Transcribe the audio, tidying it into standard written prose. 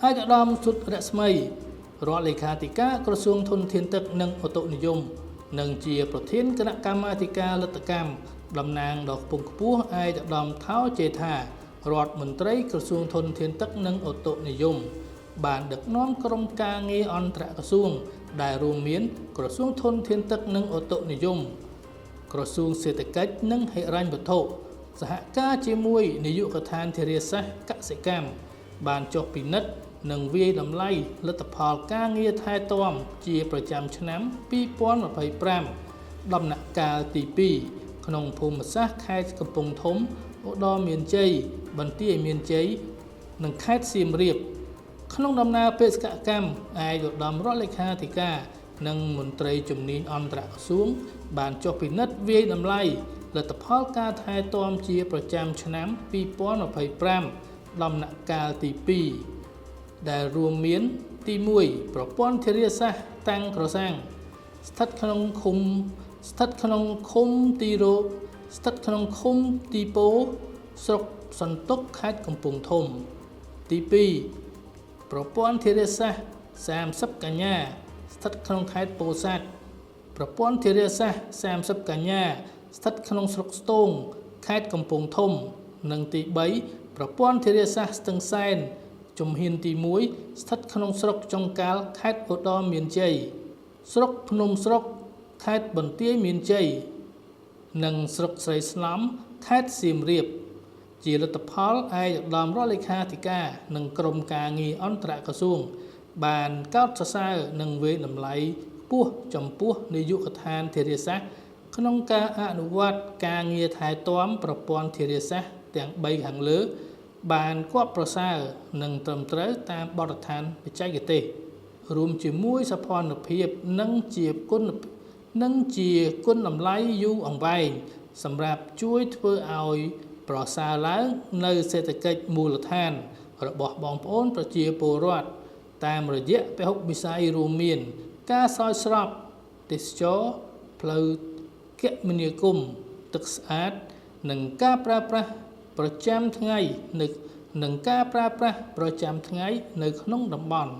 ឯកឧត្តមសុទ្ធរស្មីរដ្ឋលេខាធិការក្រសួងធនធានទឹកនិងឧតុនិយម និងជាប្រធានគណៈកម្មាធិការលទ្ធកម្មតំណាងដ៏ខ្ពង់ខ្ពស់ឯកឧត្តមថោជេថារដ្ឋមន្ត្រីក្រសួងធនធានទឹកនិងឧតុនិយម បានដឹកនាំក្រុមការងារអន្តរក្រសួង ដែលរួមមាន ក្រសួងធនធានទឹកនិងឧតុនិយម ក្រសួងសេដ្ឋកិច្ចនិងហិរញ្ញវត្ថុសហការជាមួយនាយកដ្ឋានធារាសាស្ត្រកសិកម្មបានចុះពិនិត្យនិងវាយតម្លៃលទ្ធផលការងារថែទាំជាប្រចាំឆ្នាំ2025ដំណាក់កាលទី2ក្នុងភូមិសាស្ត្រខេត្តកំពង់ធំឧត្តរមានជ័យបន្ទាយមានជ័យនិងខេត្តសៀមរាប ក្នុងដំណើរបេសកកម្មឯកឧត្តមរដ្ឋលេខាធិការ និងមន្ត្រីជំនាញអន្តរក្រសួង បានចុះពិនិត្យវាយតម្លៃលទ្ធផលការថែទាំជាប្រចាំឆ្នាំ2025ដំណាក់កាលទី2ដែលរួមមានទី1ប្រព័ន្ធធារាសាស្ត្រតាំងក្រសាំងស្ថិតក្នុងឃុំស្ថិតក្នុងឃុំទីរោស្ថិតក្នុងឃុំទីពោស្រុកសន្ទុកខេត្តកំពង់ធំទី2ប្រព័ន្ធធារាសាស្ត្រ30កញ្ញាស្ថិតក្នុងខេត្តពោធិ៍សាត់ប្រព័ន្ធធារាសាស្ត្រ30កញ្ញាស្ថិតក្នុងស្រុកស្ទោងខេត្តកំពង់ធំ និងទី3ប្រព័ន្ធធារាសាស្ត្រស្ទឹងសែនជំហានទី1ស្ថិតក្នុងស្រុកចុងកាល់ខេត្តឧត្តរមានជ័យស្រុកភ្នំស្រុកខេត្តបន្ទាយមានជ័យនិងស្រុកស្រីស្នំខេត្តសៀមរាប ជាលទ្ធផលឯកឧត្តមរដ្ឋលេខាធិការនិងក្រុមការងារអន្តរក្រសួង បានកោតសរសើរនិងវាយតម្លៃខ្ពស់ចំពោះនាយកដ្ឋានធារាសាស្ត្រក្នុងការអនុវត្តការងារថែទាំប្រព័ន្ធធារាសាស្ត្រទាំង3ខាងលើ បានគប្ប្រសើរនិងត្រឹមត្រូវតាមបទដ្ឋានបច្ចេកទេស រួមជាមួយសោភ័ណភាពនិងជាគុណនិងជាគុណតម្លៃយូរអង្វែងសម្រាប់ជួយធ្វើឲ្យប្រសើរឡើងនៅសេដ្ឋកិច្ចមូលដ្ឋាន របស់បងប្អូនប្រជាពលរដ្ឋតាមរយៈពហុវិស័យរួមមាន ការស្រោចស្រពទេសចរណ៍ផ្លូវគមនាគមន៍ទឹកស្អាត និងការប្រើប្រាស់ប្រចាំថ្ងៃនៅនិងការប្រើប្រាស់ប្រចាំថ្ងៃនៅក្នុងតំបន់។